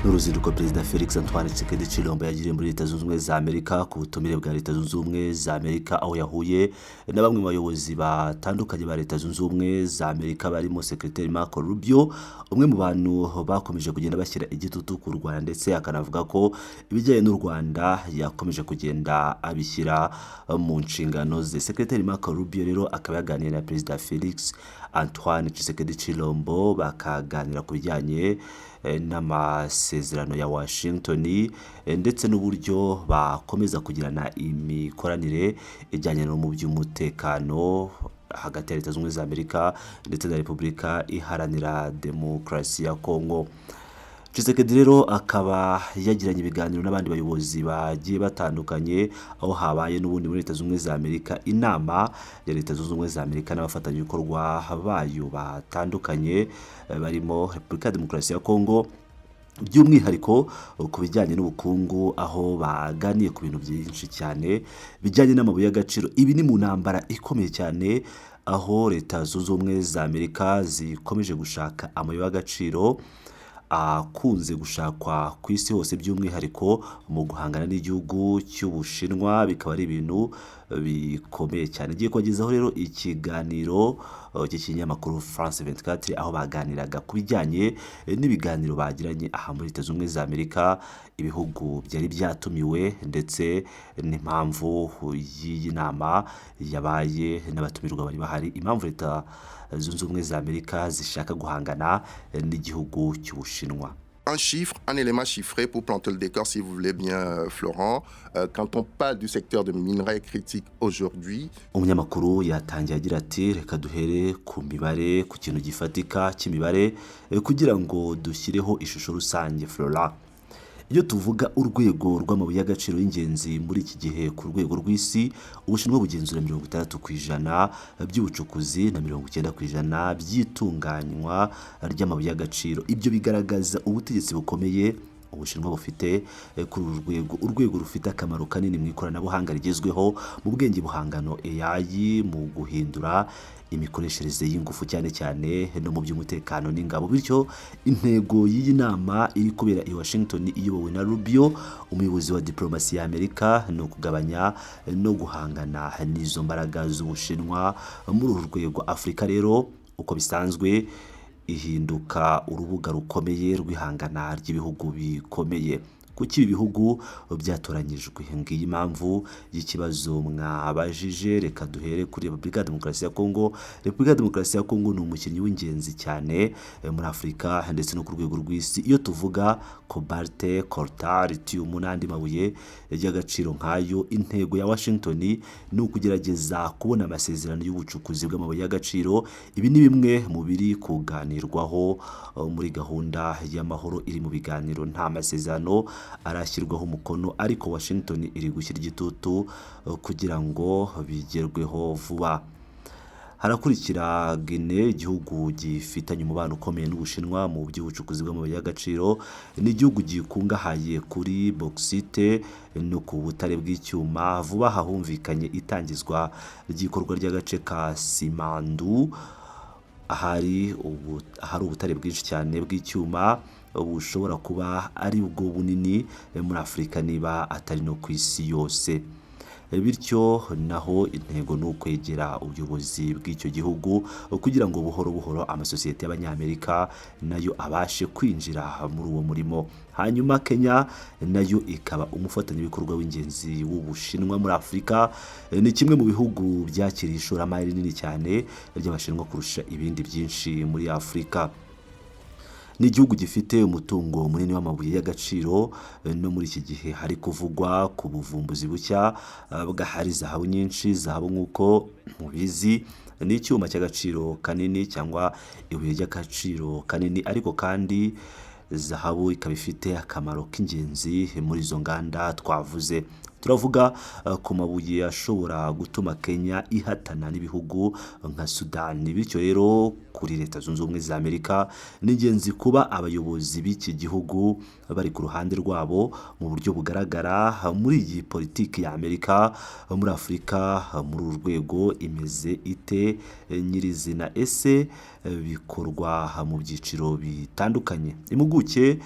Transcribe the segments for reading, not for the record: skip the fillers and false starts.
N'uruzinduko Perezida Felix Antoine Tshisekedi Tshilombo yagiriye muri Leta Zunze Ubumwe za Amerika ku butumire bwa Leta Zunze Ubumwe za Amerika, aho yahuye na bamwe mu bayobozi batandukanye ba Leta Zunze Ubumwe za Amerika, barimo Sekreteri Marco Rubio, umwe mu bantu bakomeje kugenda bashyira igitutu ku Rwanda, ndetse akanavuga ko ibijyanye n'u Rwanda yakomeje kugenda abishyira mu nshingano ze. Sekreteri Marco Rubio rero akaba yaganiriye na Perezida Felix Antoine Tshisekedi Tshilombo, bakaganira ku bijyanye n'amasezerano ya Washington ndetse n'uburyo bakomeza kugirana imikoranire ijyanye no mu by'umutekano hagati ya Leta Zunze Ubumwe za Amerika ndetse na Repubulika Iharanira Demokarasi ya Kongo. Tshisekedi rero akaba yagiranye ibiganiro n'abandi bayobozi bagiye batandukanye, aho habaye n'ubundi muri Leta Zunze Ubumwe za Amerika inama ya Leta Zunze Ubumwe za Amerika n'abafatanyabikorwa bayo batandukanye, barimo Repubulika ya Demokarasi ya Kongo, by'umwihariko ku bijyanye n'ubukungu, aho baganiye ku bintu byinshi cyane bijyanye n'amabuye y'agaciro. Ibi ni mu ntambara ikomeye cyane, aho Leta Zunze Ubumwe za Amerika zikomeje gushaka amabuye y'agaciro akunze gushakwa ku isi hose, by'umwihariko mu guhangana n'igihugu cy'Ubushinwa, bikaba ari ibintu bikomeye cyane. Ngiye kubagezaho rero ikiganiro cy'ikinyamakuru France 24, aho baganiraga ku bijyanye n'ibiganiro bagiranye aha muri Leta Zunze Ubumwe za Amerika, ibihugu byari byatumiwe, ndetse n'impamvu y'iyi nama yabaye n'abatumirwa bari bahari, impamvu Leta Zunze Ubumwe za Amerika zishaka guhangana n'igihugu cy'Ubushinwa. Un chiffre, un élément chiffré pour planter le décor, si vous voulez bien, Florent. Quand on parle du secteur de minerais critiques aujourd'hui, Umunyamakuru yatangiye agira ati: "Reka duhere ku mibare, ku kintu gifatika cy'imibare, kugira ngo dushyireho ishusho rusange, Flora. Iyo tuvuga urwego rw'amabuye y'agaciro y'ingenzi muri iki gihe ku rwego rw'isi, Ubushinwa bugenzura 60% by'ubucukuzi na 90% by'itunganywa ry'amabuye y'agaciro. Ibyo bigaragaza ubutegetsi bukomeye Ubushinwa bufite kuri uru rwego, urwego rufite akamaro kanini mu ikoranabuhanga rigezweho, mu bwenge buhangano AI, mu guhindura imikoreshereze y'ingufu, cyane cyane no mu by'umutekano n'ingabo. Bityo intego y'iyi nama iri kubera i Washington, iyobowe na Rubio, umuyobozi wa diplomasi ya Amerika, ni ukugabanya no guhangana n'izo mbaraga z'Ubushinwa muri uru rwego. Afurika rero, uko bisanzwe, ihinduka urubuga rukomeye rw'ihangana ry'ibihugu bikomeye. Kuki ibi bihugu byatoranyijwe? Ngiyi impamvu y'ikibazo mwabajije. Reka duhere kuri Repubulika ya Demokarasi ya Kongo. Repubulika ya Demokarasi ya Kongo ni umukinnyi w'ingenzi cyane muri Afurika ndetse no ku rwego rw'isi. Iyo tuvuga cobalt, coltan, lithium n'andi mabuye y'agaciro nk'ayo, intego ya Washington ni ukugerageza kubona amasezerano y'ubucukuzi bw'amabuye y'agaciro. Ibi ni bimwe mu biri kuganirwaho muri gahunda y'amahoro iri mu biganiro. Nta masezerano arashyirwaho umukono, ariko Washington iri gushyira igitutu kugira ngo bigerweho vuba. Harakurikira Guinea, igihugu gifitanye umubano ukomeye n'Ubushinwa mu by'ubucukuzi bw'amabuye y'agaciro. Ni igihugu gikungahaye kuri bauxite no ku butare bw'icyuma. Vuba aha humvikanye itangizwa ry'ikorwa ry'agace ka Simandou, ahari ubutare bwinshi cyane bw'icyuma, bushobora kuba ari bwo bunini muri Afurika, niba atari no ku isi yose. Bityo naho intego ni ukwegera ubuyobozi bw'icyo gihugu kugira ngo buhoro buhoro amasosiyete y'Abanyamerika nayo abashe kwinjira muri uwo murimo. Hanyuma Kenya nayo ikaba umufatanyabikorwa w'ingenzi w'Ubushinwa muri Afurika. Ni kimwe mu bihugu byakiriye ishoramari rinini cyane ry'Abashinwa kurusha ibindi byinshi muri Afurika. Ni igihugu gifite umutungo munini w'amabuye y'agaciro. No muri iki gihe hari kuvugwa ku buvumbuzi bushya bw'ahari zahabu nyinshi. Zahabu, nk'uko mubizi, ni icyuma cy'agaciro kanini cyangwa ibuye ry'agaciro kanini, ariko kandi zahabu ikaba ifite akamaro k'ingenzi muri izo nganda twavuze. Tuvuge Turavuga ku mabuye ashobora gutuma Kenya ihatana n'ibihugu nka Sudani. Bityo rero kuri Leta Zunze Ubumwe za Amerika ni ingenzi kuba abayobozi b'iki gihugu bari ku ruhande rwabo mu buryo bugaragara muri iyi politiki ya Amerika muri Afurika. Muri uru rwego imeze ite nyirizina? Ese bikorwa mu byiciro bitandukanye? Impuguke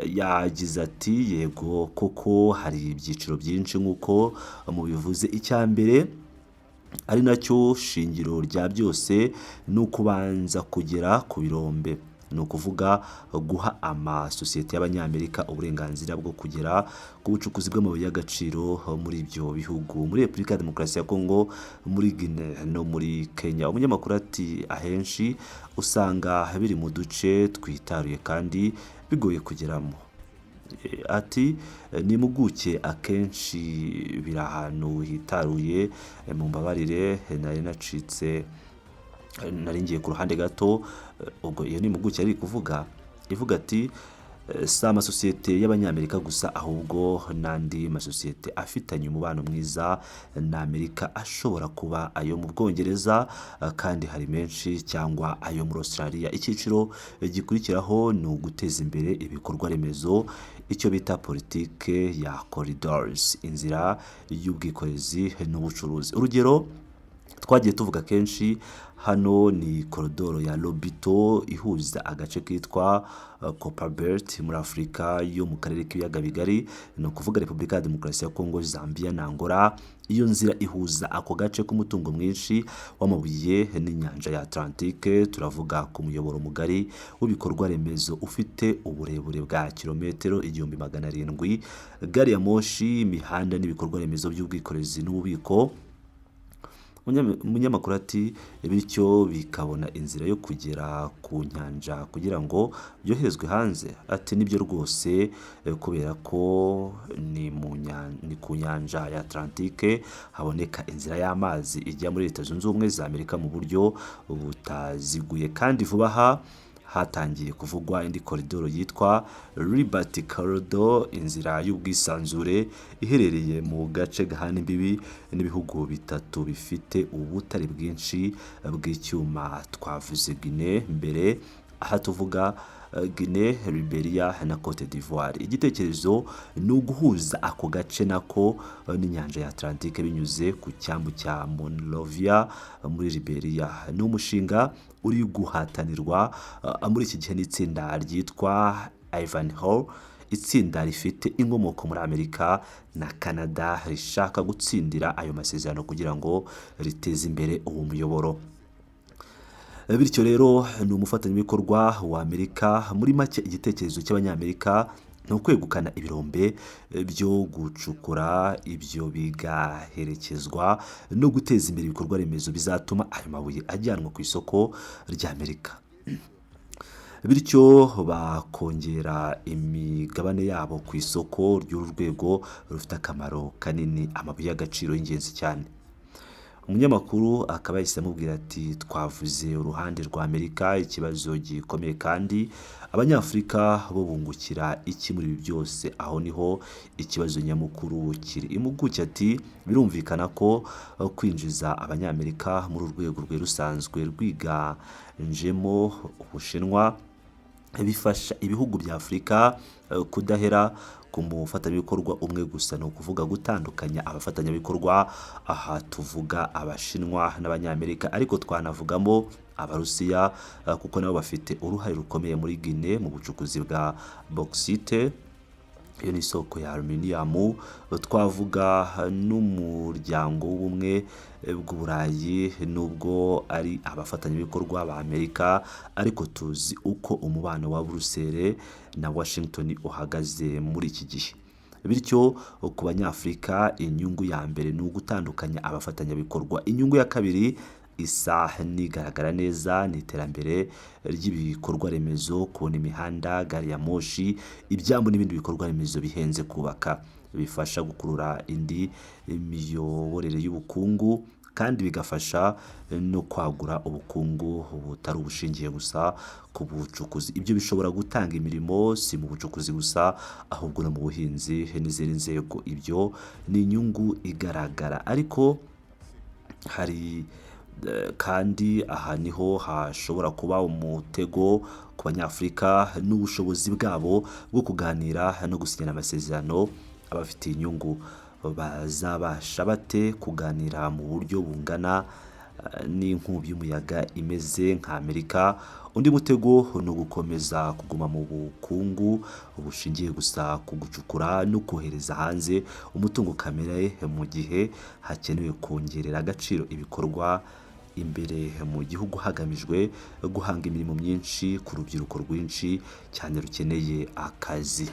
yagize ati: "Yego koko hari ibyiciro byinshi nk'uko mubivuze. Icya mbere ari nacyo shingiro rya byose ni ukubanza kugera ku birombe, ni ukuvuga guha amasosiyete y'Abanyamerika uburenganzira bwo kugera ku bucukuzi bw'amabuye y'agaciro muri ibyo bihugu, muri Repubulika ya Demokarasi ya Kongo, muri Guinea no muri Kenya." Umunyamakuru ati: "Ahenshi usanga biri mu duce twitaruye kandi bigoye kugeramo." Ati: "Ni impuguke, akenshi biri ahantu hitaruye." Mumbabarire, nari nacitse, nari ngiye ku ruhande gato. Ubwo iyo ni impuguke yari kuvuga ivuga ati: "Si amasosiyete y'Abanyamerika gusa, ahubwo n'andi masosiyete afitanye umubano mwiza na Amerika, ashobora kuba ayo mu Bwongereza kandi hari menshi, cyangwa ayo muri Australia. Icyiciro gikurikiraho ni uguteza imbere ibikorwa remezo, icyo bita politike ya corridors, inzira y'ubwikorezi n'ubucuruzi. Urugero twagiye tuvuga kenshi hano ni koridoro ya Lobito ihuza agace kitwa Copperbelt muri Afurika yo mu karere k'Ibiyaga Bigari, ni ukuvuga Repubulika ya Demokarasi ya Kongo, Zambia na Angola. Iyo nzira ihuza ako gace k'umutungo mwinshi w'amabuye n'inyanja ya Atlantique. Turavuga ku muyoboro mugari w'ibikorwa remezo ufite uburebure bwa kilometero 1700, gari ya moshi, imihanda n'ibikorwa remezo by'ubwikorezi n'ububiko." Umunyamakuru ati: "Bityo bikabona inzira yo kugera ku nyanja kugira ngo byoherezwe hanze?" Ati: "Nibyo rwose, kubera ko ni ku nyanja ya Atlantique haboneka inzira y'amazi ijya muri Leta Zunze Ubumwe za Amerika mu buryo butaziguye. Kandi vuba aha hatangiye kuvugwa indi koridoro yitwa Liberty Corridor, inzira y'ubwisanzure iherereye mu gace gahana imbibi n'ibihugu bitatu bifite ubutare bwinshi bw'icyuma. Twavuze Guinea mbere, aha tuvuga Guinea, Liberia na Cote d'Ivoire. Igitekerezo ni uguhuza ako gace nako n'inyanja ya Atlantique binyuze ku cyambu cya Monrovia muri Liberia. Ni umushinga uri guhatanirwa muri iki gihe n'itsinda ryitwa Ivanhoe, itsinda rifite inkomoko muri Amerika na Canada, rishaka gutsindira ayo masezerano kugira ngo riteze imbere uwo muyoboro. Bityo rero ni umufatanyabikorwa wa Amerika. Muri make, igitekerezo cy'Abanyamerika ni ukwegukana ibirombe byo gucukura, ibyo bigaherekezwa no guteza imbere ibikorwa remezo bizatuma ayo mabuye ajyanwa ku isoko ry'Amerika, bityo bakongera imigabane yabo ku isoko ry'uru rwego rufite akamaro kanini, amabuye y'agaciro y'ingenzi cyane." Umunyamakuru akaba yahise amubwira ati: "Twavuze uruhande rwa Amerika, ikibazo gikomeye kandi, Abanyafurika bo bungukira iki muri ibi byose? Aho niho ikibazo nyamukuru kiri." Impuguke ati: "Birumvikana ko kwinjiza Abanyamerika muri uru rwego rwari rusanzwe rwiganjemo Ubushinwa bifasha ibihugu bya Afurika kudahera ku mufatanyabikorwa umwe gusa, ni ukuvuga gutandukanya abafatanyabikorwa. Aha tuvuga Abashinwa n'Abanyamerika, ariko twanavugamo Abarusiya kuko nabo bafite uruhare rukomeye muri Guinea mu bucukuzi bwa bauxite, iyo ni isoko ya aluminium. Twavuga n'Umuryango w'Ubumwe bw'Uburayi, nubwo ari abafatanyabikorwa ba Amerika, ariko tuzi uko umubano wa Buruseli na Washington uhagaze muri iki gihe. Bityo ku Banyafurika, inyungu ya mbere ni ugutandukanya abafatanyabikorwa. Inyungu ya kabiri isa n'igaragara neza ni iterambere ry'ibikorwa remezo, kubona imihanda, gari ya moshi, ibyambu n'ibindi bikorwa remezo bihenze kubaka, bifasha gukurura indi miyoborere y'ubukungu." kandi bigafasha no kwagura ubukungu butari ubushingiye gusa ku bucukuzi. Ibyo bishobora gutanga imirimo si mu bucukuzi gusa, ahubwo no mu buhinzi n'izindi nzego. Ibyo ni inyungu igaragara, ariko hari kandi aha niho hashobora kuba umutego ku Banyafurika n'ubushobozi bwabo bwo kuganira no gusinyana amasezerano abafitiye inyungu. Bazabasha bate kuganira mu buryo bungana n'inkubi y'umuyaga imeze nka Amerika? Undi mutego ni ugukomeza kuguma mu bukungu bushingiye gusa ku gucukura no kohereza hanze umutungo kamere, mu gihe hakenewe kongerera agaciro ibikorwa imbere mu gihugu hagamijwe guhanga imirimo myinshi ku rubyiruko rwinshi cyane rukeneye akazi.